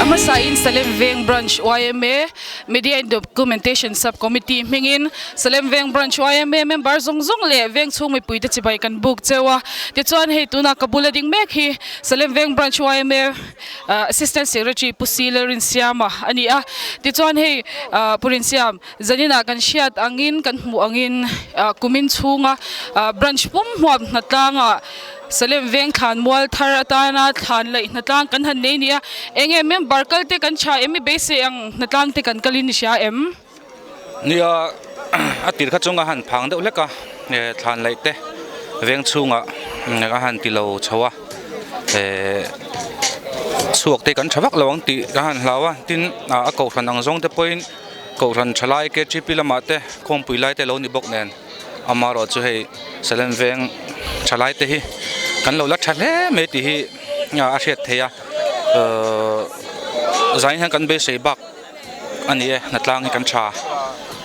A hmasain Salem Veng Branch yma Media and Documentation Sub Committee hmingin Salem Veng Branch yma member zawng zawng leh veng chhung mipuite chibai kan buk cheu a. Tichuan hei tuna ka bula ding mek hi Salem Veng Branch yma Assistant Secretary Pu Sile Rinsiama a ni a. Tichuan hei Pu Rinsiam Zaninah kan hriat angin kan hmuh angin kumin chhunga branch pum hmuam hnatlangah Salem veng thlan mual thar atana thlan laih hnatlang kan han nei nia. Enge member kal te kan tha em i beisei ang hnatlang te kan kalin i hria em? Nia a tir kha chunga han phang deuh hlek a thlan laih te veng chhungah a han ti lo chho a chhuak te kan tha vak lo ang tih ka han hlau a tin a kohhran ang zawng te pawhin Kohhran thalai KTP lamah te khawmpui lai te lo ni bawk nen amaherawh chu hei Salem veng thalai te hi kan lo la tha hle mai tih hi a hriat theih a uhh zai hian kan beisei bak a ni e hnatlang hi kan tha.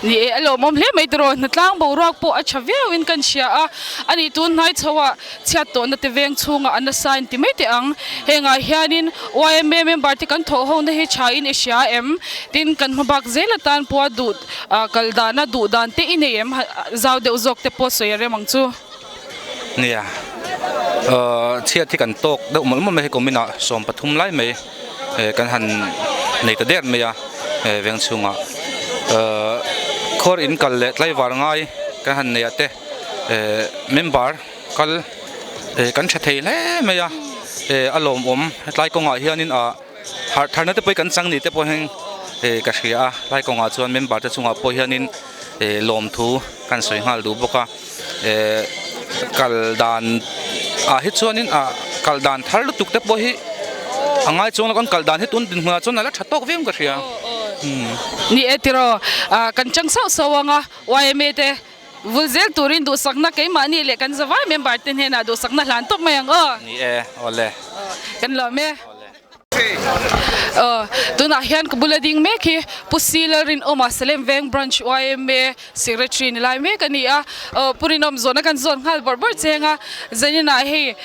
Ni e a lawmawm hle mai tiraw hnatlang boruak pawh a tha viau in kan hria a ani tun hnai chho ah Chhiat tawhna te veng chhungah an nasa in ti mai teh ang. Hengah hianin yma member te kan thawh ho na hi tha in i hria em? Tin, kan hma bak zel atan pawha duh kal dana duh dan te i nei em? Zau deuh zawk te pawh sawi a rem ang chu. Nia, chhiat hi kan tawk deuh mawlh mawlh mai hei kuminah 13 lai mai kan han nei ta der mai a veng chhungah. Khuar in kal leh tlaivar ngai kan han nei ah te member kal kan tha thei hle mai a a lawmawm hetlai kawngah hianin ah harh tharna te pawh hi kan chang ni te pawh hian ka hria a tlai kawngah chuan member te chungah pawh hianin lawmthu kan sawi nghal duh bawk a kal dan ah hi chuanin ah kal dan thar lutuk te pawh hi a ngai chuang lo kan kal dan hi tun dinhmunah chuan a la tha tawk viau in ka hria. Ni e tiraw kan chang sauh sauh ang a yma te Vul zel turin duhsakna keimahni leh kan zavai member te hnenah duhsakna hlan tawp mai ang aw. Ni e, awle. Kan lawm e. Awle. Tunah hian ka bula ding mek hi Pu Si Lalrinawma Salem Veng Branch yma Secretary ni lai mek a ni a, Pu Rinawm zawhna kan zawn nghal bawrh bawrh cheng a, zaninah hei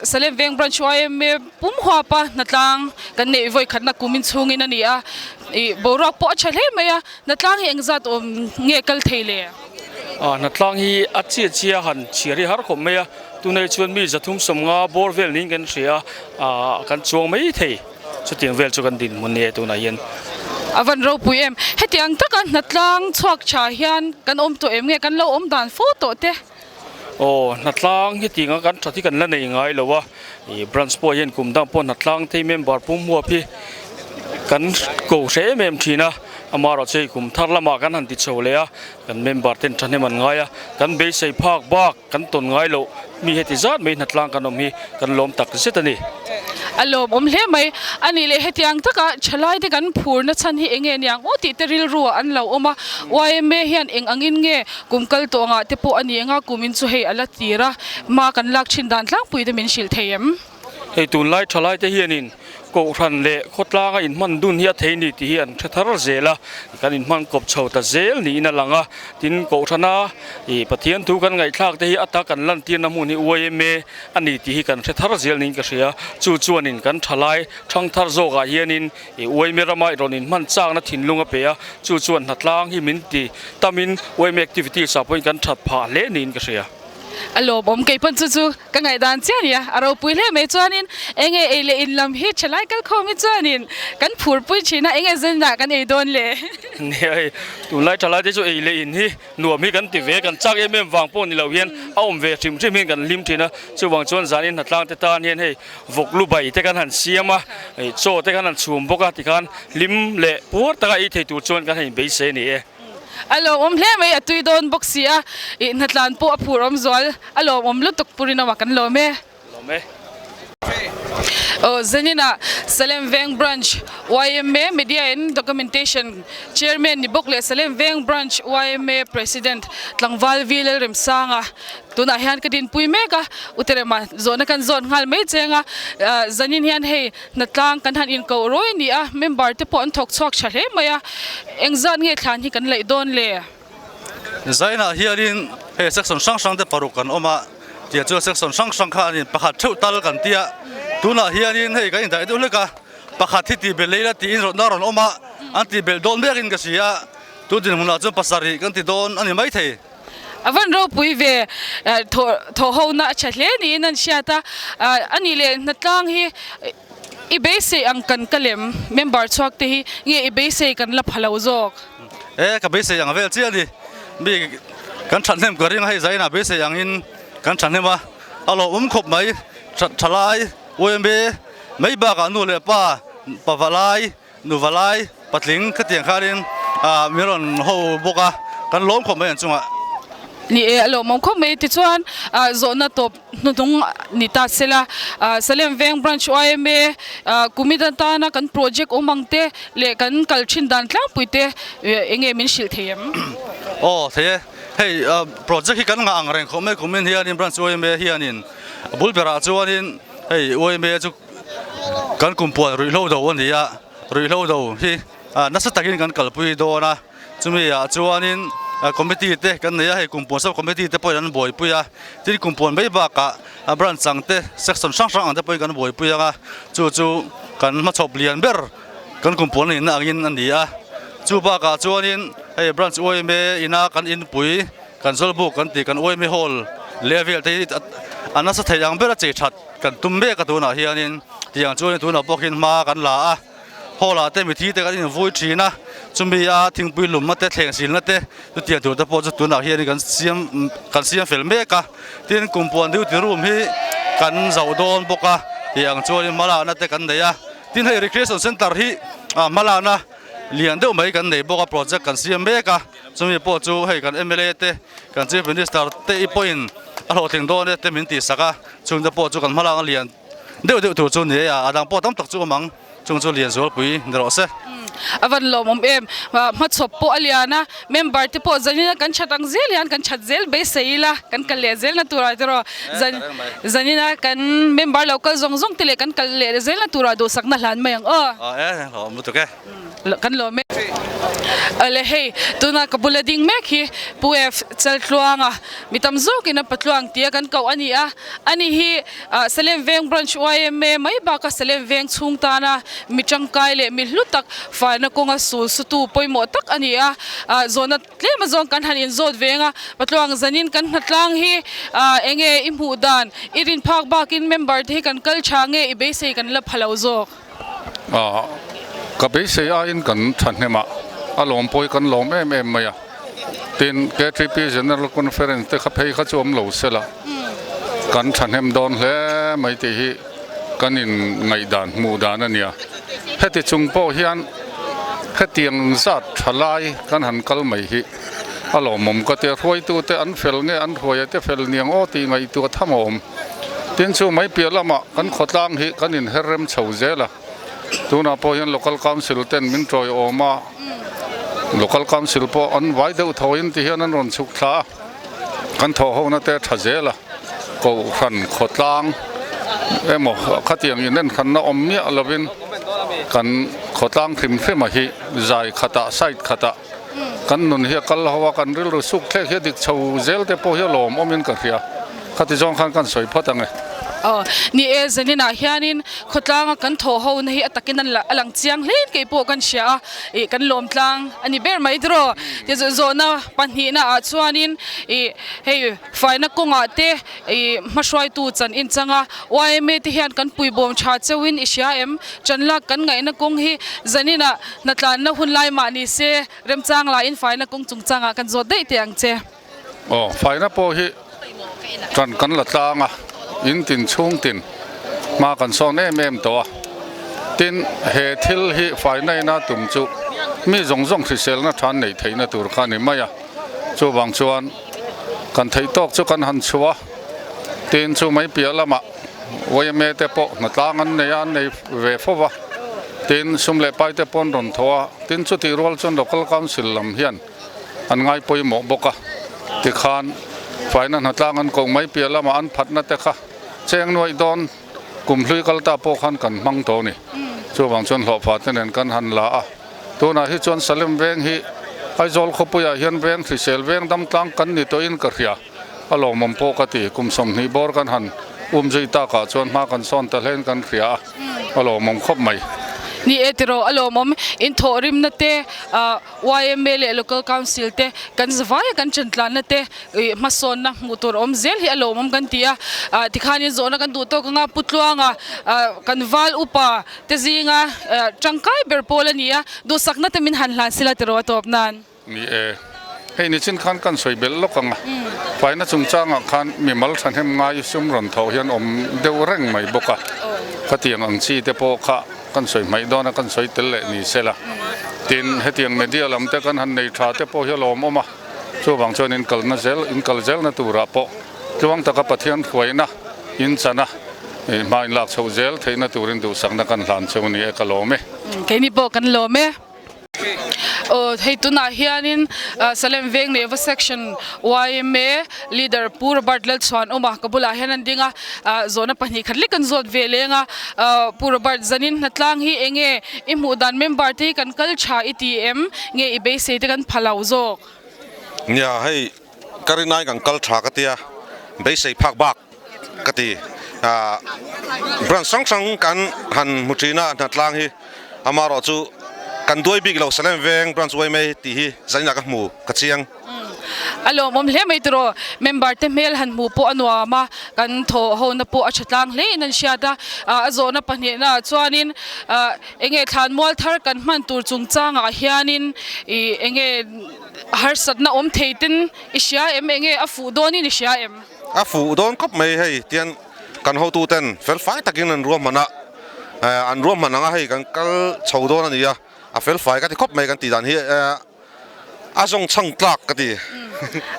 Salem Veng Branch yma pum huapa hnatlang kan neih vawi khatna kum inchhungin a ni a, ih boruak pawh a tha hle mai a, hnatlang hi engzat awm nge kal thei le? Hnatlang hi a chiah chiah han chhiar hi har khawp mai a, tunah hi chuan mi 350 bawr vel niin kan hria a, kan chuang mai thei. Chutiang vel chu kan dinhmun nia tunah hian. A van ropui em. Hetiang taka hnatlang chhuak tha hian kan awm tawh em nge kan lo awm dan fo tawh te? Aw, hnatlang hetianga kan that hi kan la nei ngai lo a, ih branch pawh hian kum dang pawh hnatlang te member pum huap hi kan ko hre em em thin a, amaherawh chu hei kum thar lamah kan han ti chho leh a, kan member ten thahnem an ngai a, kan beisei phak bak. Kan tawn ngai loh mi heti zat mai hnatlang kan awm hi kan lawm tak zet a ni. A lawmawm hle mai. A nih leh hetiang taka thalaite kan phurna chhan hi enge niang aw tih te rilru ah an lo awm a. Yma hian eng angin nge kum kal tawh angah te pawh a ni anga kumin chu hei a la tir a, hma kan lak thin dan tlangpui te min hrilh thei em? Hei tunlai thalaite hianin Kohhran leh khawtlanga inhman dun hi a thei ni tih hi an hre thar zel a, kan inhman kawp chho ta zel niin a lang a. Tin, Kohhrana ih Pathian thu kan ngaihthlak te hi a ta kan lantirna hmun hi yma a ni tih hi kan hre thar zel niin ka hria. Chu chuanin kan thalai thangthar zawkah hianin ih yma rama rawn inhman chakna thinlung a pe a, chu chuan hnatlang hi min ti tamin yma activities ah pawhin kan that phah hle niin ka hria. A lawmawm kei pawn chu chu ka ngaihdan chiah a nia, a ropui hle mai chuanin enge ei leh in lam hi thalai kal khawm hi chuanin kan phurpui thin a, enge zenah kan ei dawn le? Nia hei tunlai thalai te chu ei leh in hi nuam hi kan ti ve, kan chak em em vang pawh ni lo hian a awm ve hrim hrim hian kan hlim thin a, chuvang chuan zanin hnatlang te tan hian hei vawk lu bai te kan han siam a, chaw te kan han chhum bawk a tikhan hlim leh puar taka ei thei tur chuan kan han inbeisei a ni e. A lawmawm hle mai, a tui dawn bawk si a, ih hnatlan pawh a phur awm zual, a lawmawm lutuk Pu Rinawma kan lawm e. Lawm e. Aw Zaninah Salem Veng Branch yma Media and Documentation Chairman ni bawk leh Salem Veng Branch yma President Tlangval V Lalremsanga tunah hian ka dinpui mek a, Uterema zawhna kan zawn nghal mai cheng a, Zanin hian hei Hnatlang kan han inkoh rawi a ni a, member te pawh an thawk chhuak tha hle mai a, engzat nge thlan hi kan laih dawn le? Zainah hianin hei section hrang hrang te paruk kan awm a, tiang chuan section hrang hrang kha an in pakhat theuh tal kan ti a, tunah hianin hei kan indaih deuh hlek a, pakhat hi tih belh lei la tiin rawtna a rawn awm a, an tih belh dawn mekin ka hria a, tun dinhmunah chuan pasarih kan ti dawn a ni maithei. A van ropui ve thawh ho na a tha hle niin an hriat a, a nih leh hnatlang hi i beisei ang kan ka lem member chhuak te hi nge i beisei kan la pha lo zawk? E ka beisei ang vel chiah a ni, mi kan thahnem ka ring a hei zainah beisei angin kan thahnem a, a lawmawm khawp mai, thalai UMB mai bakah nu leh pa pavalai Nuva lai patling khatiang khanin min rawn ho bawk a, kan lawm khawp mai an chungah. Ni e, a lawmawm khawp mai. Tichuan, zawhna tawp hnuhnung ni ta sela, Salem Veng Branch yma kumit atana kan project awm ang te leh kan kal thin dan tlangpui te eng nge min hrilh thei em? Aw, thei e. Hei project hi kan ngah ang reng khawp mai kumin hianin Branch yma hianin a bul berah chuanin hei yma chu Kan kumpuan ruihhlo do a ni a, ruihhlo do hi nasa takin kan kalpui dawn a, chumi ah chuanin committee te kan nei a, hei kumpuan sub committee te pawhin an buaipui a, tin kumpuan mai bakah branch ang te section hrang hrang ang te pawhin kan buaipui ang a, chu chu kan hmachhawp lian ber kan kumpuan nihna angin a ni a, chu bakah chuanin hei branch yma ina kan inpui kan zawlbuk kan tih kan yma hall level te hi a nasa thei ang ber a chei that. Kan tum mek a tunah hianin tiang chuanin tunah pawh khian hma kan la a, hall ah te mithi te kan invui thin a, chumi a thingpui lumna te thleng silna te chutiang tur te pawh chu tunah hianin kan siam kan siam fel mek a, tin kumpuan duty room hi kan zoh dawn bawk a tiang chuanin hma lakna te kan nei a, tin hei recreation center hi hma lakna lian deuh mai kan nei bawk a project kan siam mek a. Chumi pawh chu hei kan mla te, kan Chief Minister te i pawhin a hlawhtling dawn e te min tihsak a, chungte pawh chu kan hmalak a lian deuh deuh tur chu ni a, a dang pawh tam tak chu awm ang. Chung chu lian zualpui ni rawh se. A van lawmawm em? Hmachhawp pawh a lian a, member te pawh zanina kan that ang zel hian kan that zel beisei ila, kan kal leh zelna turah te rawh zanina kan member lo kal zawng zawng te leh kan kal leh zelna turah duhsakna hlan mai ang aw. Aw e, hlawm lutuk e. Kan lawm e. Awle hei, tuna ka bula ding mek hi Pu F. Chaltluanga mi tam zawkin a patluang tia kan koh a ni a, ani hi Salem Veng Branch yma mai baka Salem Veng chhung tana mi tangkai leh mi hlu tak faina kawnga sul sutu pawimawh tak a ni a, zawhna tlem azawng kan han inzawt veng a, patluang zanin kan hnatlang hi enge i hmuh dan, i rin phak bakin member te hi kan kal tha nge i beisei kan la pha lo zawk. Ka beisei aiin kan thahnem a, a lawm pawh hi kan lawm em em mai a. Tin, KTP General Conference te kha phei kha chu awm lo se la, kan thahnem dawn hle mai tih hi kan in ngaihdan hmuh dan a nia. Heti chung pawh hian hetiang zat tha lai kan han kal mai hi a lawmawm ka ti a, hruaitute an fel nge an hruaia te fel niang aw tih ngaihtuah tham a awm. Tin chu mai piah lamah kan khawtlang hi kan inher rem chho zel a, tunah pawh hian Local Council ten min tawiawm a, Local Council pawh an vai deuh thawiin ti hian an rawn chhuk thla a, kan thawh hona te a tha zel a, Kohhran khawtlang emaw khatiang inenhranna awm miah lovin kan khawtlang hrim hrima hi zai khatah side khatah Kan nun hi a kal ho a, kan rilru suk thlek hi a dik chho zel te pawh hi a lawmawmin ka hria. Khati zawng khan kan sawi phawt ang e. Aw, ni e, zaninah hianin khawtlanga kan thawh ho na hi a takin a lang chiang hlein kei pawh kan hria a, ih kan lawm tlang a ni ber mai tiraw. Tichuan zawhna pahnihna ah chuanin ih hei faina kawngah te ih hmahruaitu chan inchang a, yma te hian kan puibawm tha cheuhin i hria em? Chanlak kan ngaihna kawng hi zaninah Hnatlanna hun lai mah ni se, remchang laiin faina kawng chungchangah kan zawt daih teh ang che. Aw, faina pawh hi ṭan kan la tlang a, in tin chhung tin hma kan sawn em em tawh a. Tin, he thil hi faina ina tum chu mi zawng zawng hriselna ṭhan neih theihna tur kha a ni mai a. Chuvang chuan kan theih tawk chu kan han chhuah a, tin chu mai piah lamah yma te pawh hnatlang an nei a, an nei ve fo va. Tin, sum leh pai te pawh an rawn tho a, tin chutih rual chuan Local Council lam hian an ngai pawimawh bawk a, tikhan faina hnatlang an koh mai piah lamah an phatna te kha cheng nuaih dawn kum hlui kal ta pawh khan kan hmang tawh a ni. Chuvang chuan hlawhfa te nen kan han la a, tunah hi chuan Salem veng hi Aizawl khawpuiah hian veng hrisel veng damtlang kan ni tawhin ka hria. A lawmawm pawh ka ti, kum 20 bawr kan han um zui takah chuan hma kan sawn ta hlein kan hria a, a lawmawm khawp mai. Ni e tiraw, a lawmawm inthawhrimna te, yma leh Local Council te kan zavaia kan chantlanna te hmasawnna hmuh tur awm zel hi a lawmawm kan ti a, tikhanin zawhna kan duh tawk anga Pu Tluanga kan val upa te zinga tangkai ber pawl a ni a, duhsakna te min han hlan sila tiraw a tawp nan. Ni e, hei nichin khan kan sawi belh lawk ang a, faina chungchangah khan mimal thahnem ngai sum rawn tho hian awm deuh reng mai bawk a, khatiang ang chi te pawh kha kan sawi hmaih dawn a, kan sawi tel leh ni se la. Tin, hetiang media lam te kan han nei tha te pawh hi a lawmawm a, chuvang chuan in kalna zel, in kal zelna turah pawh tluang taka Pathian hruaina in chan a, hma in lak chhoh zel theihna turin duhsakna kan hlan cheu ni e, ka lawm e. Keini pawh kan lawm e. Aw hei tunah hianin Salem veng leh va section yma leader Pu Robert Lalchhuanawma ka bulah hian an ding a, zawhna pahnih khat lek an zawt ve leng a, Pu Robert zanin hnatlang hi eng nge i hmuh dan member te hi kan kal tha i ti em nge i beisei te kan pha lo zawk? Nia hei ka rinai kan kal tha ka tia beisei phak bak ka ti branch hrang hrang kan han hmu thin a hnatlang hi amaherawh chu kan duai bik lo Salem veng branch yma tih hi zaninah ka hmu ka chiang. A lawmawm hle mai tiraw member te hmel han hmuh pawh a nuam a kan thawh ho na pawh a tha tlang hle in an hriat a a zawhna pahnihna ah chuanin enge thlanmual thar kan hman tur chungchangah hianin ih enge harsatna awm thei ten i hria em enge a fuh dawnin i hria em? A fuh dawn khawp mai hei tian kan hotu ten fel fai takin an ruahman a, an ruahman anga hei kan kal chho dawn a ni a, a fel fai ka ti khawp mai kan tih dan hi a zawng chhang tlak ka ti.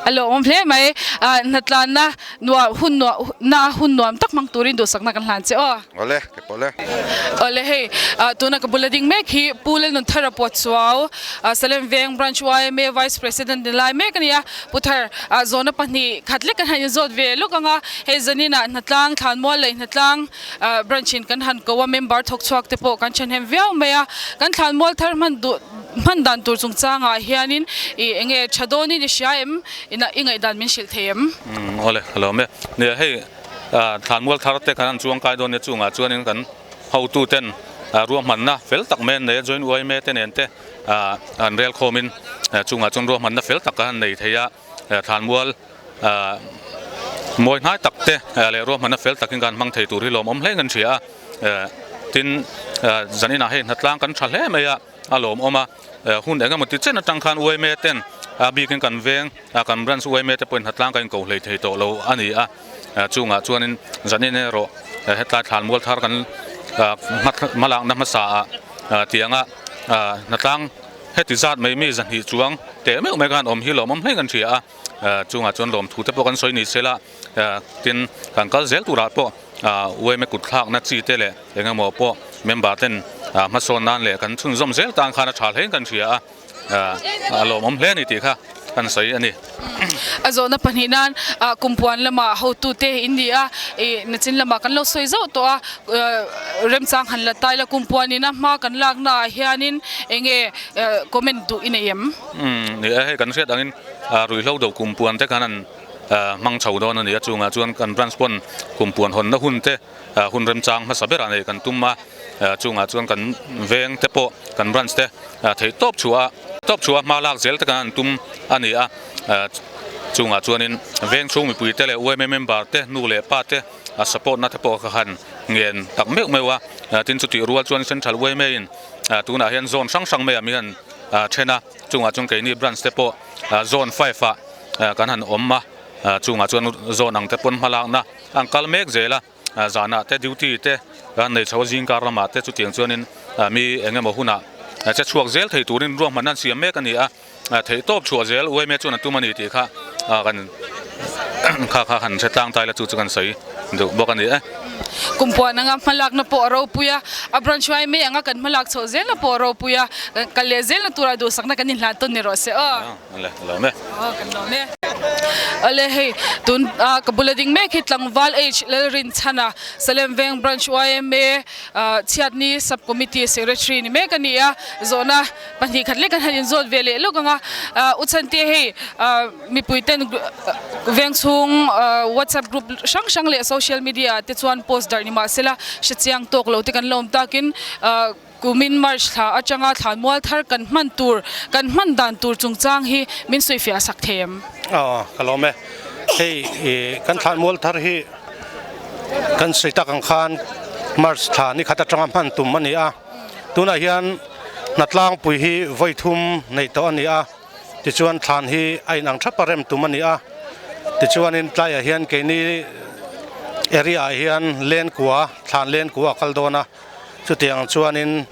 A lawmawm hle mai. Hnatlanna nuam hun nuam na hun nuam tak hmang turin duhsakna kan hlan che aw. Awle, ke pawh le. Awle hei, tuna ka bula ding mek hi Pu Lalnunthara Puatsuau, Salem Veng Branch yma Vice President ni lai mek a ni a. Pu Thar, zawhna pahnih khat lek kan han inzawt ve lawk ang a, hei zaninah Hnatlang, Thlanmual leh Hnatlang Branch in kan han ko a, member thawk chhuak te pawh kan thahnem viau mai a. Kan Thlanmual thar hman duh hman dan tur chungchangah hianin ih eng nge tha dawnin i hria em? I ngaihdan min hrilh thei em? Awle, ka lawm e. Nia hei Thlanmual thar te kan han chuang kai dawn nia chungah chuanin kan hotu ten ruahmanna fel tak mai an nei a, joint yma te nen te an rel khawmin chungah chuan ruahmanna fel tak an nei thei a, Thlanmual mawi hnai tak te leh ruahmanna fel takin kan hmang thei tur hi lawmawm hle kan hria a, tin zaninah hei hnatlang kan tha hle mai a, a lawmawm a, hun eng emaw ti chen atang khan yma ten a bikin kan veng kan branch yma te pawhin hnatlang kan inko hlei thei tawh lo a ni a, chungah chuanin zanin erawh hetlai Thlanmual thar kan hmalakna hmasa ah tianga hnatlang heti zat mai mi zahnih chuang teh meuh mai khan awm hi lawmawm hle kan hria a, chungah chuan lawmthu te pawh kan sawi ni sela tin kan kal zel turah pawh yma kut thlakna chi te leh eng emaw pawh member ten hmasawn nan leh kan chhunzawm zel tan khan a tha hle in kan hria a. a lawmawm hle a ni tih kha kan sawi a ni. A zawhna pahnih nan kumpuan lamah hotute in ni a, ih nachin lamah kan lo sawi zauh tawh a, remchang han la tai la kumpuan ina hma kan lakna ah hianin eng nge comment duh i nei em? Umm ni e, hei kan hriat angin ruihhlo do kumpuan te khan an hmang chho dawn a ni a, chungah chuan kan branch pawn kumpuan hawnna hun te hun remchang hmasa berah nei kan tum a, chungah chuan kan veng te pawh kan branch te theih tawp chhuah a tawp chhuah a hma lak zel te kan han tum a ni a, chungah chuanin veng chhung mipui te leh yma member te nu leh pa te support na te pawh ka han ngen tak meuh meuh a, tin chutih rual chuan central yma in tunah hian zone hrang hrang maiah min han then a, chungah chuan keini branch te pawh zone five ah kan han awm a, chungah chuan zone ang te pawn hma lakna An kal mek zel a, zanah te duty te an nei chho a, zingkar lamah te chutiang chuanin mi eng emaw hunah che chhuak zel thei turin ruahmanna an siam mek a ni a, theih tawp chhuah zel yma chuan a tum a ni tih kha kan kha kha han hre tlang tai la chu chu kan sawi duh bawk a ni e. Kumpuan anga hmalakna pawh a ropui a, a branch yma anga kan hmalak chhoh zelna pawh a ropui a, kal leh zelna tura duhsakna kan inhlan tawn ni rawh se aw. Ale ka lawm e. Aw kan lawm e. Ale hei tun a ka bula ding mek hi Tlangval H Lalrinchhana Salem Veng Branch yma Chhiatni Sub Committee Secretary ni mek a ni a, zawhna pahnih khat lek kan han inzawt ve leh lawk ang a, U Chhante hei mipui ten veng chhung WhatsApp group hrang hrang leh social media ah te chuan post darh ni mahsela hrechiang tawk lo te kan la awm takin Kumin March thla atanga thlanmual thar kan hman tur, kan hman dan tur chungchang hi min suihfiah sak thei em? Aw, ka lawm e. Hei kan thlanmual thar hi kan sawi tak ang khan March thla ni khat atanga hman tum a ni a. Tunah hian hnatlangpui hi vawi thum neih tawh a ni a. Tichuan thlan hi a inang thap a rem tum a ni a. Tichuanin tlaiah hian keini area ah hian Lenkua, thlan Lenkua a kal dawn a. Chutiang chuanin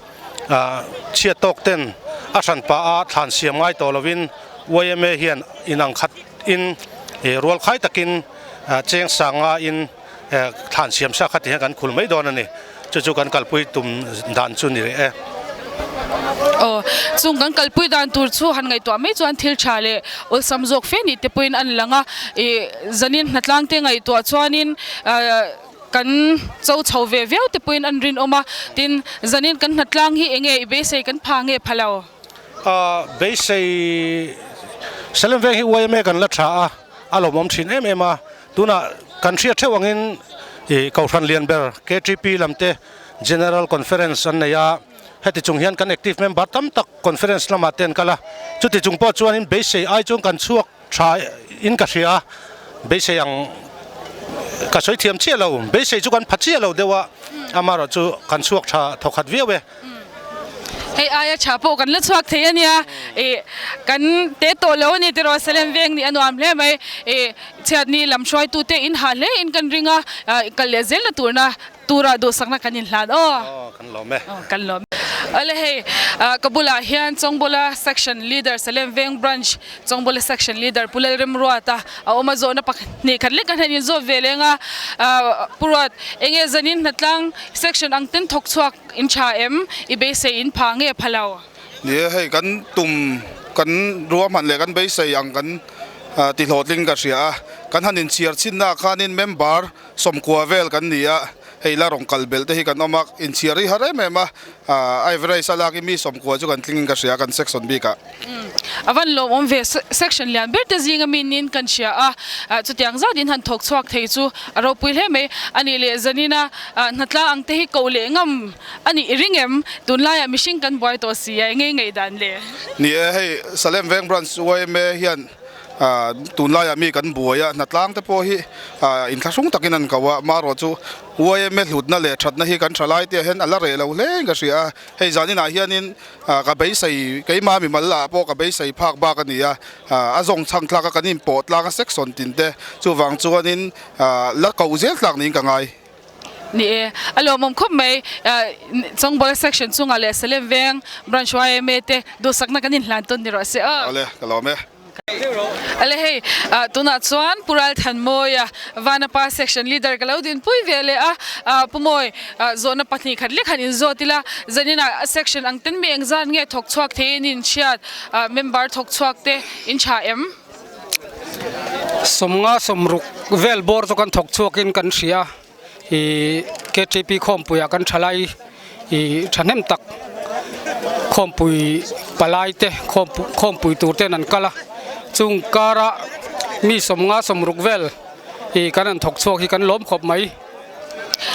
chhiat tawk ten a hran pah a thlan siam ngai tawh lovin yma hian inang khat in rual khai takin cheng sanga in thlan siam sa kha ti hian kan khul mai dawn a ni. Chu chu kan kalpui tum dan chu ni rih e. Aw, chung kan kalpui dan tur chu han ngaihtuah mai chuan thil tha leh awlsam zawk fe ni te pawhin an lang a. Ih zanin hnatlang te ngaihtuah chuanin Kan cho chho ve viau te pawhin an rinawm a, tin zanin kan hnatlang hi enge i beisei kan pha nge pha lo? Beisei Salem veng hi yma kan la tha a, a lawmawm thin em em a, tunah kan hriat theuh angin ih Kohhran lian ber KTP lam te General Conference an nei a, heti chung hian kan active member tam tak conference lamah te an kal a, chuti chung pawh chuanin beisei ai chuan kan chhuak Tha in ka hria a, beisei ang ka sawi thiam chiah lo, beisei chu kan pha chiah lo deuh a, amaherawh chu kan chhuak tha thawkhat viau e. Hei aia tha pawh kan la chhuak thei a nia, ih kan te tawh lo a ni tiraw Salem veng nih a nuam hle mai, ih chhiatni lam hruaitute in ha hle in kan ring a, kal leh zelna turna Tura duhsakna kan inhlan aw. Aw, kan lawm e. Aw, kan lawm e. Ale hei ka bulah hian Chawngbawla Section Leader Salem Veng Branch Chawngbawla Section Leader Pu Lalremruata a awm a zawhna pahnih khat lek kan han inzawt ve leng a Pu Ruat enge zanin hnatlang section ang ten thawk chhuak in tha em i beisei in pha nge pha lo? Ni e hei kan tum kan ruahman leh kan beisei ang kan ti hlawhtling ka hria a kan han inchhiar chhinna ah khanin member sawmkua vel kan ni a. Hei la rawn kal belh te hi kan awm a, inchhiar hi har em em a, average a lak hi mi sawmkua chu kan tling in ka hria kan section bik ah. A van lawmawm ve, section lian ber te zinga mi niin kan hria a, chutiang zat in han thawk chhuak thei chu a ropui hle mai. A nih leh zanin a hnatla ang te hi koh leh ngam a nih i ring em? Tunlaiah mihring kan buai tawh si a, enge i ngaihdan le? Ni e, hei Salem Veng Branch yma hian Tunlaiah mi kan buai a, hnatlang te pawh hi inthlahrung takin an ko a, marawh chu yma hlutna leh thatna hi kan tha lai te ah hian a la reh lo hle in ka hria a, hei zaninah hianin ka beisei keimah mimal ah pawh ka beisei phak bak a ni a, a zawng chhang thlak a kan inpawh tlang a section tin te chuvang chuanin la koh zel tlak niin ka ngai. Ni e, a lawmawm khawp mai. Chawngbawla section chungah leh Salem Veng branch yma te duhsakna kan inhlan tawn ni rawh se aw. Awle, ka lawm e. Ale hei, tunah chuan Pu Ralthanmawia Vanapa section leader ka lo dinpui ve leh a. Pu Mawi, zawhna pahnih khat lek han inzawt ila, zaninah section ang ten mi engzat nge thawk chhuak thei in inhriat, member thawk chhuak te in tha em? Sawmnga sawmruk vel bawr chu kan thawk chhuakin kan hria ih ktp khawmpuiah kan thalai ih thahnem tak khawmpui palai te khawmpui tur ten an kal a chung kara mi sawmnga sawmruk vel ih kan han thawk chhuak hi kan lawm khawp mai.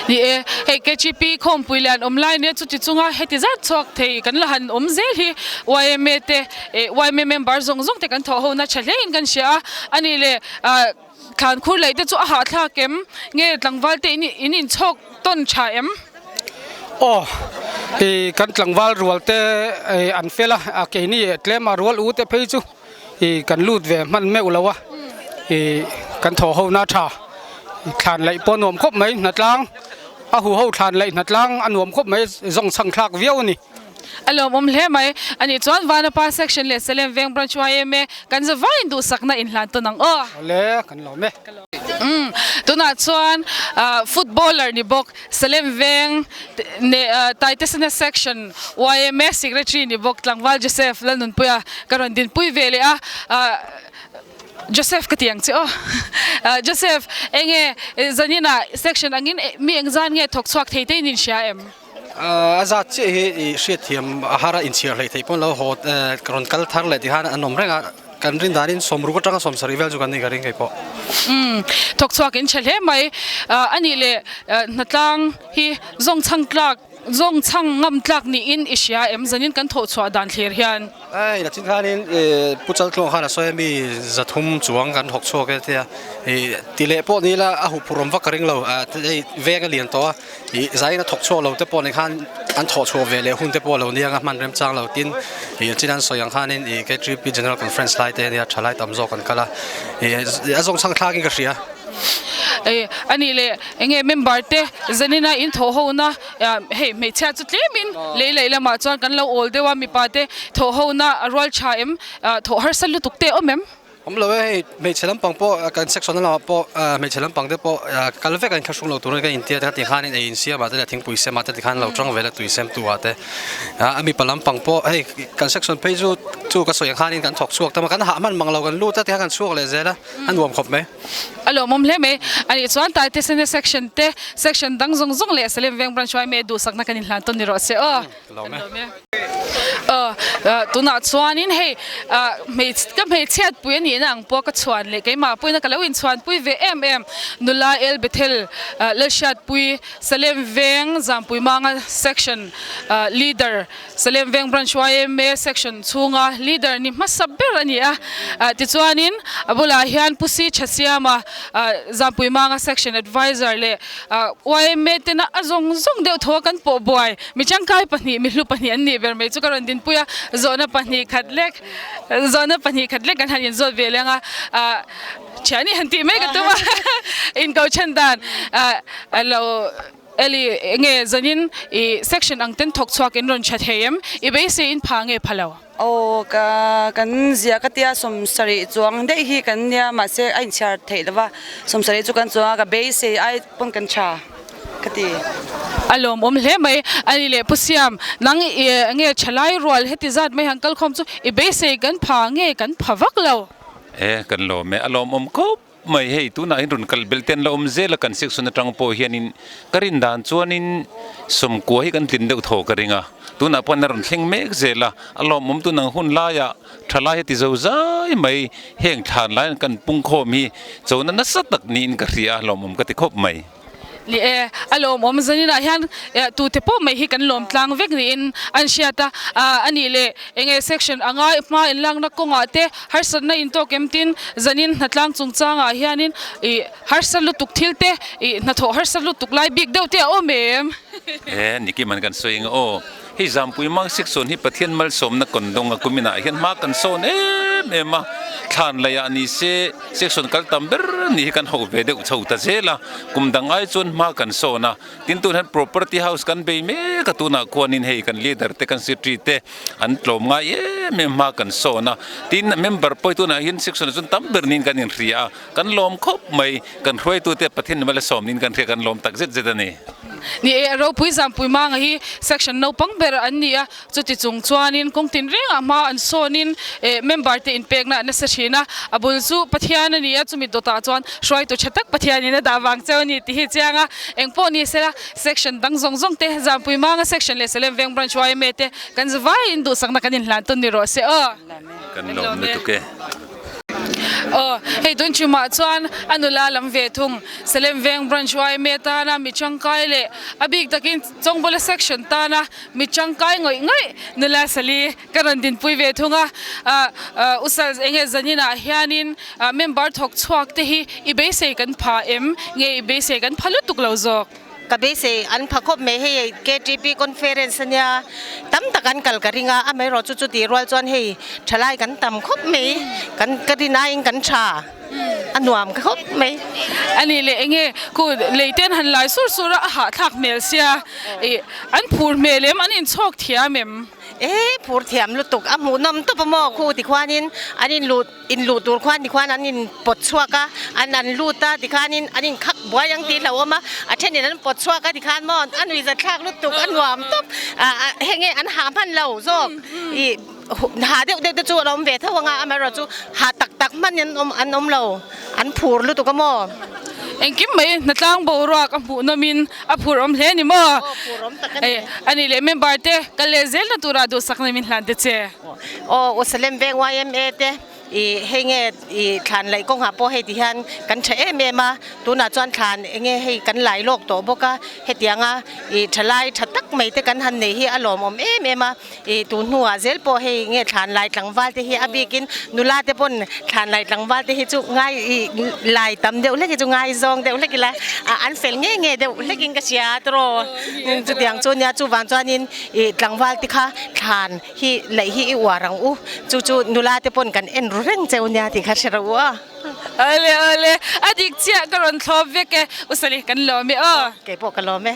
Ni e, hei KGP khawmpui lian awm lai nia chuti chunga heti zat chhuak thei kan la han awm zel hi yma te eh yma member zawng zawng te kan thawh ho na tha hle in kan hria a, a nih leh ah thlan khur laih te chu a hahthlak em nge tlangval te in in inchhawk tawn tha em? Aw ih kan tlangval rual te eh an fel a, a keini tlema rual u te phei chu. ih kan lut ve hman meuh lo a ih kan thawh ho na tha thlan laih pawh a nuam khawp mai hnatlang a hu ho thlan laih hnatlang a nuam khawp mai zawng chhang thlak viau a ni. A lawmawm hle mai a nih chuan Vanapa section leh Salem Veng branch yma kan za vaiin duhsakna inhlan tawn ang aw. Awle kan lawm e. Umm tunah chuan footballer ni bawk Salem Veng Taitesena Section yma Secretary ni bawk Tlangval Joseph Lalnunpuia ka rawn dinpui ve leh a, Joseph ka ti ang che aw. Joseph enge zaninah section angin mi engzan nge thawk chhuak thei te in inhria em? A zat chiah hi i hriatthiam a har a inchhiar hleih theih pawn lo haw rawn kal thar leh tikhan an awm reng a. Kan rin danin sawmruk atanga sawmsarih vel chu kan ni ka ring kei pawh. Umm, thawk chhuak in chhe hle mai. A nih leh hnatlang hi zawng chhang tlak, zawng chhang ngam tlak niin i hria em? Zanin kan thawh chhuah dan thlir hian. Hei la chin khanin Pu Chaltluang khan a sawi a mi zathum chuang kan thawk chhuak e tia. Ti leh pawh ni ila a huphurh awm vak ka ring lo. Hei veng a lian tawh a. Ih zain a thawk chhuak lo te pawh ni khan an thawh chhuah ve leh hun te pawh a lo nia a hman remchang lo tin ih chin an sawi ang khanin ih KTP General Conference lai te ania tha lai tam zawk an kal a ih a zawng chhang thlak in ka hria. Ih a nih leh enge member te zanina in thawh ho na hei hmeichhia chu tlemin lei leh lamah chuan kan lo awl deuh a mipa te thawh ho na a rual tha em thawh harsa lutuk te awm em? Awm lo e, hei hmeichhe lampang pawh kan section lamah pawh hmeichhe lampang te pawh kal vek a inthlahrung lo turin ka intia te kha ti khanin ei insiam ah te leh thingpui sem ah te tikhan lo tang vel a tui sem tu ah te a mipa lampang pawh hei kan section phei chu chu ka sawi ang khanin kan thawk chhuak tam a kan hah hman mang lo kan lut a tikhan kan chhuak leh zel a a nuam khawp mai. A lawmawm hle mai. A nih chuan Taitesena section te section dang zawng zawng leh Salem Veng branch yma duhsakna kan inhlan tawn ni rawh se aw. Ka lawm e. Tunah chuanin hei ka hmeichhiat pui a nihna ang pawh ka chhuan leh keimah pawhin ka lo inchhuanpui ve em em. Nula El Bethel Lalhriatpui Salem Veng Zampui Manga Section Leader Salem Veng Branch yma Section chhunga Leader ni hmasa ber a ni a. Tichuanin a bulah hian Pu Si Thasiama Zampui Manga Section Adviser leh yma tena a zawng zawng deuh thaw kan pawh buai. Mi tangkai pahnih, mi hlu pahnih an nih ber mai chu ka rawn dinpui a, zawhna pahnih khat lek, zawhna pahnih khat lek kan han inzawt ve leng a, ah thiani han tih mai ka tum a, inko then dan ah lo. Eli, enge zanin i section ang ten thawk chhuak in rawn tha thei em? I beisei in pha nge pha lo? Aw, ka kan zia ka tia 70 chuang daih hi kan nia, mahse a inchhiar theih lo va, 70 chu kan chuang a, ka beisei ai pawn kan tha ka ti. A lawmawm hle mai. Ani leh Pu Siam, nang i enge thalai rual heti zat mai han kalkhawm chu i beisei kan pha nge kan pha vak lo? E, kan lawm e, a lawmawm khawp. Mai hei tunah hian rawn kal belh te an la awm zel a kan section atang pawh hianin ka rin dan chuanin sawmkua hi kan tlin deuh thaw ka ring a tunah pawh an la rawn thleng mek zel a a lawmawm tun ang hun laiah thalai hi ti zo zai mai heng thlan laiin kan pungkhawm hi chona nasa tak niin ka hria a lawmawm ka ti khawp mai. Ni e, a lawmawm zaninah hian tute pawh mai hi kan lawm tlang vek niin an hriat a, a nih leh enge section anga hma inlakna kawngah te harsatna intawk em tin zanin hnatlang chungchangah hianin ih harsa lutuk thil te ih hnathawh harsa lutuk lai bik deuh te a awm em? E, Nikiman kan sawi eng aw, hei Zampui Mang section hi Pathian malsawmna kawn dawnga kuminah hian hma kan sawn em em a, thlan laihah ni se Section kal tam ber ni hi kan ho ve deuh chho ta zel a, kum dang ai chuan hma kan sawn a, tin tun hian property house kan bei mek a, tunah khuanin hei kan leader te kan secretary te an tlawm ngai em em hma kan sawn a, tin member pawh hi tunah hian section ah chuan tam ber niin kan inhria a, kan lawm khawp mai, kan hruaitute Pathian lam a la sawm niin kan hria kan lawm tak zet zet a ni. Ni e, a ropui Zampui Manga hi section naupang ber an ni a, Chuti chung chuanin kawng tinrengah hma an sawnin member te inpekna an nasa thin a, a bul chu Pathian a ni a, chumi dawtah chuan hruaitu tha tak Pathianin a dah vang cheu a ni tih hi chiang a, engpawh ni sela section dang zawng zawng te Zampui Manga section leh Salem Veng Branch yma te kan zavaiin duhsakna kan inhlan tawn ni rawh se aw. Kan lawm lutuk e. Aw, hei tun chhumah chuan a nula lam ve thung Salem Veng Branch yma tana mi tangkai leh a bik takin Chawngbawla section tana Mi tangkai ngawih ngawih nula Sali ka rawn dinpui ve thung a, Usal enge zaninah hianin member thawk chhuak te hi i beisei kan pha em nge i beisei kan pha lutuk lo zawk? Ka beisei an pha khawp mai hei KTP conference ania tam tak an kal ka ring a, amaherawh chu chutih rual chuan hei thalai kan tam khawp mai kan ka rin aiin kan tha. A nuam khawp mai. A nih leh enge khu lei ten han lai sur sur a, a hahthlak hmel sia ih an phur hmel em an inchhawk thiam em? E phur thiam lutuk a hmuhnawm tawp a maw khu tikhuanin an inluh inluh tur khuan tikhuan an inpawt chhuak a an an lut a tikhanin an inkhak buai ang tih hlauhawm a a thenin an pawt chhuak a tikhan maw a nuihzathlak lutuk a nuam tawp ah heng nge an hah hman lo zawk ih Ha deuh deuh te chu an awm ve tho anga amaherawh chu ha tak tak hman in an awm lo an phur lutuk a maw. Engkim mai hnatlang boruak a hmuh nawm in a phur awm hle a ni maw? Aw phur awm tak a ni. A nih leh member te kal leh zel na turah duhsakna min hlan te che. Aw Usalem veng yma te Ih hei nge ih thlan laih kawngah pawh hei ti hian kan tha em em a, tunah chuan thlan enge hei kan lai lawk tawh bawk a, hetianga ih thalai tha tak mai te kan han nei hi a lawmawm em em a, ih tun hnuah zel pawh hei nge thlan lai tlangval te hi a bikin nula te pawn thlan lai tlangval te hi chu ngai ih lai tam deuh hlek hi chu ngai zawng deuh hlek ila an fel nge nge deuh hlekin ka hria tawh chutiang chu nia chuvang chuanin ih tlangval te kha thlan Hi laih hi i uar ang u, chu chu nula te pawn kan en ru reng cheu nia tih kha hre rawh u aw. Awle awle, a dik chiah ka rawn thlawp vek e, U Sali kan lawm e aw. Kei pawh ka lawm e.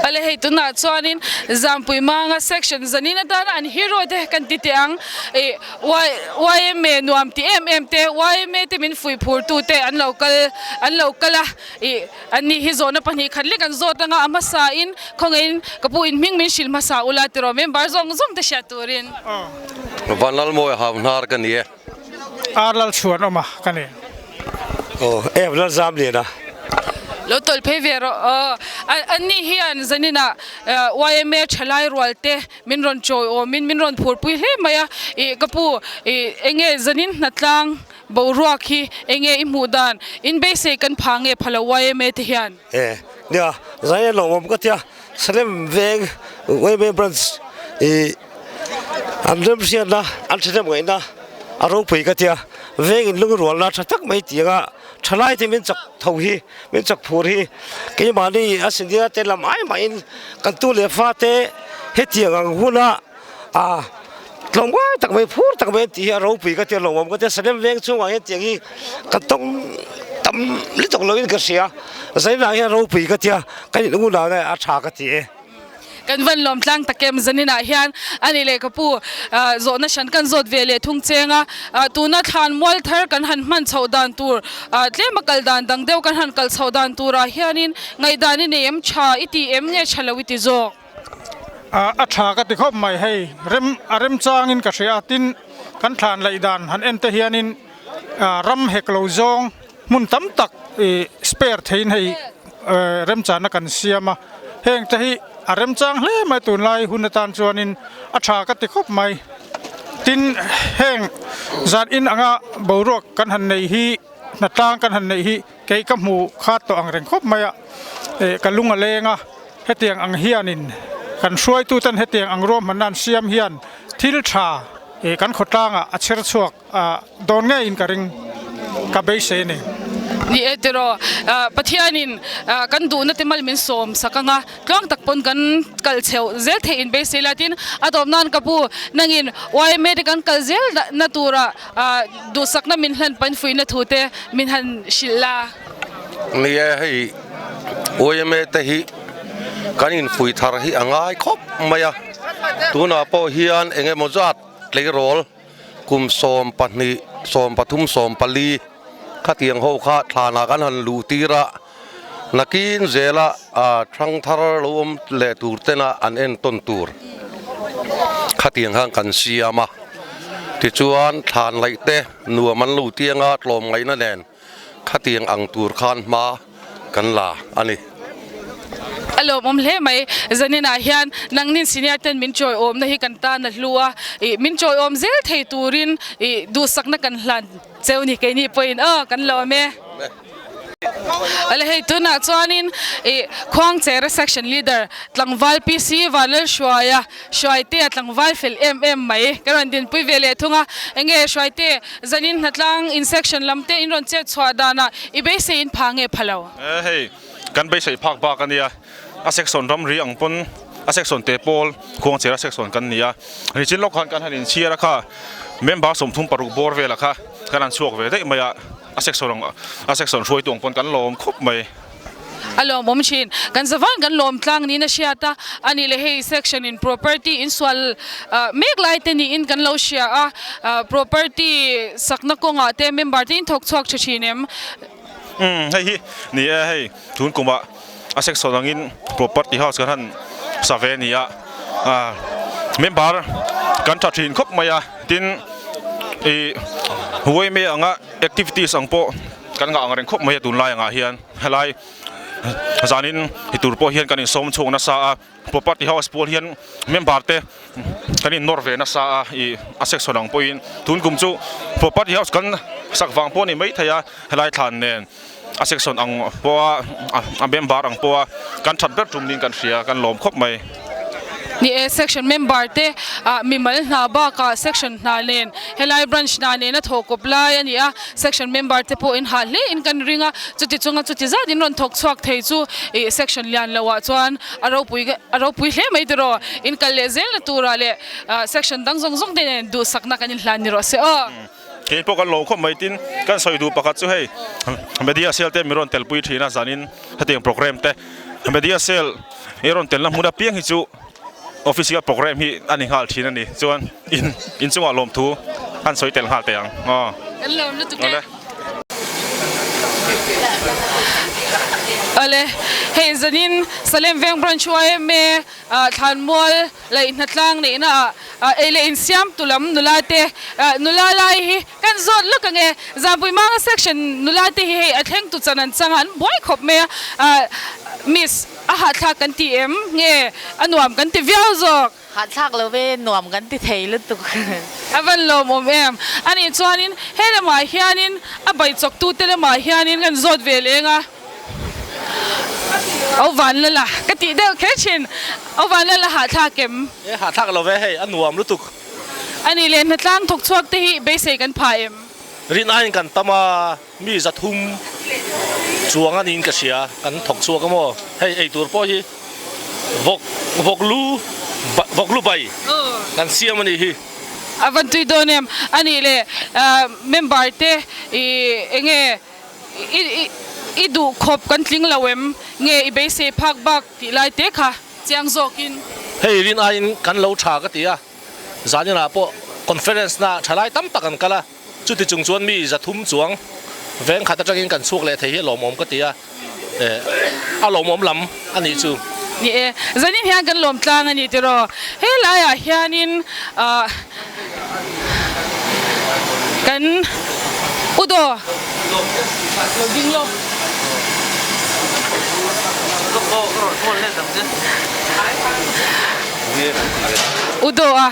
Awle hei tunah chuanin Zampui Manga section zanin atana an hero te kan ti teh ang, ih yma nuam ti em em te, yma te min fuih phur tu te an lo kal an lo kal a, Ih, an nih hi zawhna 2 khat lek an zawt anga a hmasa in khawngaihin ka pu in hming min hrilh hmasa ula tiraw member zawng zawng te hriat turin. Vanlalmawi hau hnar ka ni e. Ar lal chhuan awm a ka ni. Aw, em lal zam lian a. Lo tawlh phei ve rawh aw. An nih hian zaninah yma thalai rual te min rawn chawi awmin min rawn phurpui hle mai a. Ih, ka pu, ih, enge zanin hnatlang Boruak hi enge i hmuh dan? In beisei kan pha nge pha lo yma te hian? E, nia, zai a lawmawm ka tia, Salem veng yma branch i an remhriatna, an thahnem ngaihna a ropui ka tia, veng in lungrualna tha tak mai tih anga thalai te min chak tho hi, min chak phur hi keimahni a senior te lam ai mahin kan tu leh fa te hetiang ang huna A tlawmngai tak mai phur tak mai an tih hi a ropui ka ti a lawmawm ka ti a Salem veng chhungah hian tiang hi ka tawng tam lutuk loin ka hria. Zainah hian ropui ka tia, kan in unau a tha ka ti e. Kan van lawm tlang tak em zaninah hian a ni leh ka pu zawhna hran kan zawt ve leh thung cheng a, tuna thlan mual thar kan han hman chhoh dan tur tlema kal dan dang deuh kan han kal chhoh dan turah hianin ngaihdan i nei em tha i ti em nge tha lo i ti zawk? A tha ka ti khawp mai hei rem a remchangin ka hria a tin kan thlan laih dan han en te hianin ram hek lo zawng Hmun tam tak ih spare theiin hei remchana kan siam a, heng te hi a remchang hle mai tunlai hun atan chuanin a tha ka ti khawp mai. Tin, heng zan in anga boruak kan han neih hi hnatlang kan han neih hi kei ka hmu khat tawh ang reng khawp mai a, ih ka lung a leng a, hetiang ang hianin kan hruaituten hetiang ang ruahmanna an siam hian thil tha ih kan khawtlangah a chher chhuak. Dawn ngeiin ka ring, ka beisei a ni. Ni e tiraw, Pathianin kan duhna te mal min sawm sak anga tluang tak pawn kan kal chheuh zel theih in beisei la tin a tawp nan ka pu nangin yma te kan kal zel na tura duhsakna min hlan pain fuihna thu te min han hrilh la. Ni e hei yma te hi kan infuih thar hi a ngai khawp mai a, tunah pawh hian eng emaw zat tleirawl. Kum 12, 13, 14 khatiang ho kha thlanah kan han luh tir a, nakin zela thang thar lo awm leh tur tena an entawn tur khatiang khan kan siam a. Tichuan thlan laih te nuam an lo tiang a, tlawmngaihna nen Khatiang ang tur khan hma kan la a ni. A lawmawm hle mai. Zaninah hian nangnin senior ten min chawiawmna hi kan tan a hlu a, ih min chawiawm zel thei turin ih duhsakna kan hlan cheu ni keini pawhin aw kan lawm e. Awle hei tunah chuanin ih Khuangchera section leader tlangval PC Vanlalhruaia Hruaitea tlangval fel em em mai ka rawn dinpui ve leh thung a, enge Hruaite zanin hnatlang in section lam te in rawn chet chhuah danah i beisei in pha nge pha lo? E hei kan beisei phak bak a nia, a section ramri ang pawn a section te pawl khuangchera section kan ni a, nichin lawk khan kan han inchhiar a kha member 36 bawr velah kha kan han chhuak ve daih mai a, a section ang a section hruaitu ang pawn kan lawm khawp mai. A lawmawm thin. Kan zavan kan lawm tlang niin a hriat a, a nih leh hei section in property insual mek lai te niin kan lo hria a, property sakna kawngah te member te in thawk chhuak tha thin em? Umm hei hi ni e hei tun kumah a section angin property house kan han sa ve a ni a, member kan tha thin khawp mai a, tin ih huai mai anga activities ang pawh Kan ngah ang reng khawp mai a tunlai angah hian helai zanin hi tur pawh hian kan insawm chhuak nasa a, property house pawl hian member te kan innawr ve nasa a ih a section ang pawhin tun kum chu property house kan sak vang pawh a ni maithei a helai thlan nen a section ang pawha a member ang pawha kan that ber tum niin kan hria kan lawm khawp mai. Ni e, section member te ah mimal hna bakah section hna nen helai branch hna nena thawh kawp lai a ni a, section member te pawh in hah hle in kan ring a, chuti chunga chuti zat in rawn thawk chhuak thei chu ih section lian loh ah chuan a ropui a ropui hle mai tiraw, in kal leh zel na turah leh ah section dang zawng zawng te nen duhsakna kan inhlan ni rawh se aw. Kei pawh kan lo khawp mai tin kan sawi duh pakhat chu hei media cell te mi rawn telpui thin a zanin hetiang program te media cell i rawn telna hmun apiang hi chu official program hi a ni nghal thin a ni chuan in inchungah lawmthu an sawi tel nghal teh ang aw. Kan lawm lutuk e. Awle hei zanin Salem Veng Branch yma Thlanmual Laih hnatlang neihna ah ei leh insiam tu lam nula te nula lai hi kan zawt lawk ang e. Zanpui Manga section nula te hi hei a thleng tu chan an chang a an buai khawp mai a miss a hahthlak kan ti em nge a nuam kan ti viau zawk. Hahthlak lo ve nuam kan ti thei lutuk. A van lawmawm em. Anih chuanin he lamah hianin a bai chawktu te lamah hianin kan zawt ve leng a. Au van la la ka tih deuh kher thin. Au van la la hahthlak em? E hahthlak lo ve hei, a nuam lutuk. A nih leh hnatlang thawk chhuak te hi beisei kan pha em? Rin aiin kan tam a, mi 300 chuang a niin ka hria, kan thawk chhuak a maw? Hei eitur pawh hi vawk vawk lu vawk lu bai kan siam a nih hi. A van tui dawn em? A nih leh member te ih enge? i i i duh khawp kan tling lo em? Nge i beisei phak bak tih lai te kha chiang zawkin. Hei rin aiin kan lo tha ka ti a, zaninah pawh conference na thalai tam tak an kal a, chuti chung chuan mi 300 chuang veng khat atangin kan chhuak leh thei hi a lawmawm ka ti a, eh a lawmawm lam a nih chu. Ni e, zanin hian kan lawm tlang a ni tiraw? He laiah hianin ah kan Udo lo ding lawk. Udo a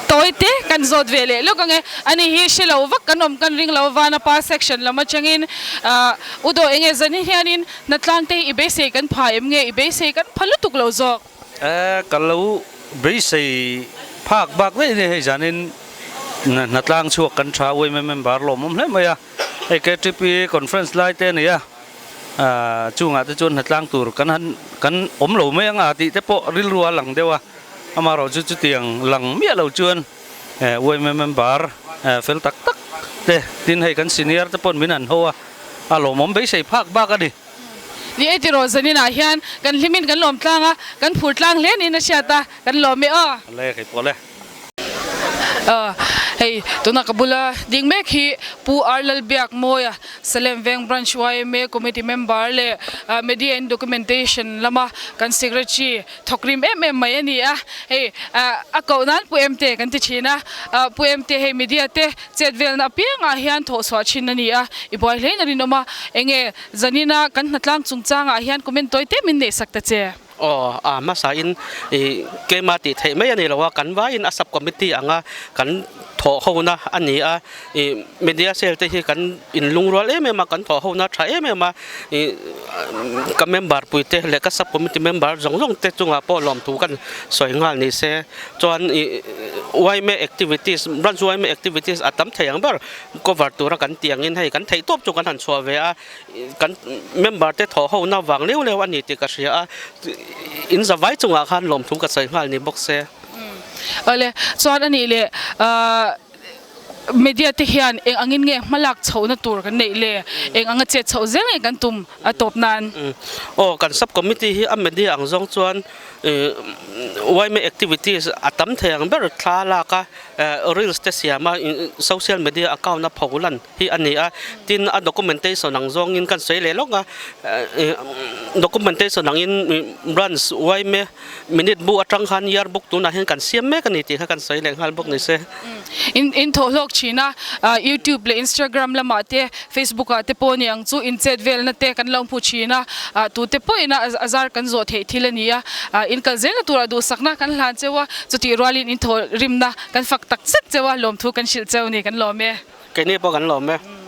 tawi te kan zawt ve leh lawk ang e. Ani hi hre lo vak kan awm kan ring lo vana pa section lam atangin ah Udo enge zanin hianin Hnatlang te hi i beisei kan pha em nge i beisei kan pha lutuk lo zawk? E, ka lo beisei phak bak daih nia hei zanin hnatlang chhuak kan tha uaim em em bar lawmawm hle mai a, hei KTP conference lai te a ni a, chungah te chuan hnatlang tur kan han kan awm lo mai ang a tih te pawh rilru a lang deuh a, amaherawhchu chu chutiang lang miah lo chuan uaim em em bar fel tak tak te tin hei kan senior te paw'n min han ho a. A lawmawm beisei phak bak a ni. Ni e tiraw zaninah hian kan hlimin kan lawm tlang a, kan phur tlang hle niin a hriat a, kan lawm e aw. Le kei pawh le. Aw hei tuna ka bula ding mek hi Pu R Lalbiakmawia Salem Veng Branch yma Committee Member leh Media and Documentation lama kan Secretary Thawk rim em em mai a ni a, hei a koh nan Pu Emte kan ti thin a, Pu Emte hei media te chet velna apiangah hian thawh chhuah thin a ni a, i buai hlein a rinawm a, enge zanina kan hnatlang chungchangah hian comment tawi te min neihsak ta che. Aw, a hmasain i keima tih theih mai a ni lo a, kan vaiin a sub committee anga kan thawh hona a ni a, i media cell te hi kan inlungrual em em a, kan thawh hona tha em em a, ih ka member pui te leh ka sub committee member zawng zawng te chungah pawh lawmthu kan sawi nghal ni se chuan ih yma activities branch yma activities a tam thei ang ber cover tura kan tih angin hei kan theih tawp chu kan han chhuah ve a kan member te thawh ho na vang leu leu a ni tih ka hria a in zavai chungah khan lawmthu ka sawi nghal ni bawk se. Awle chuan anih leh ahh. Media te hian eng angin nge hmalak chhohna tur kan neih le? Eng anga chet chhoh zel nge kan tum a tawp nan? Aw, kan sub committee hi a media ang zawng chuan yma activities a tam thei ang ber thla lak a, reels te siam a, social media account a pho lan hi a ni a. Tin, a documentation ang zawngin kan sawi leh lawk a, documentation angin branch yma Minute bu atang khan year book tunah hian kan siam mek a ni tih kha kan sawi leh nghal bawk ni se. In in thawh hlawk thin a, YouTube leh Instagram lamah te Facebook ah te pawh ni ang chu in chet velna te kan lo hmu thin a, tute pawhin a a zar kan zawh theih thil a ni a, in kal zelna turah duhsakna kan hlan cheu a, chutih rualin in thawh rimna kan fak tak zet cheu a, lawmthu kan hrilh cheu ni kan lawm e. Keini pawh kan lawm e.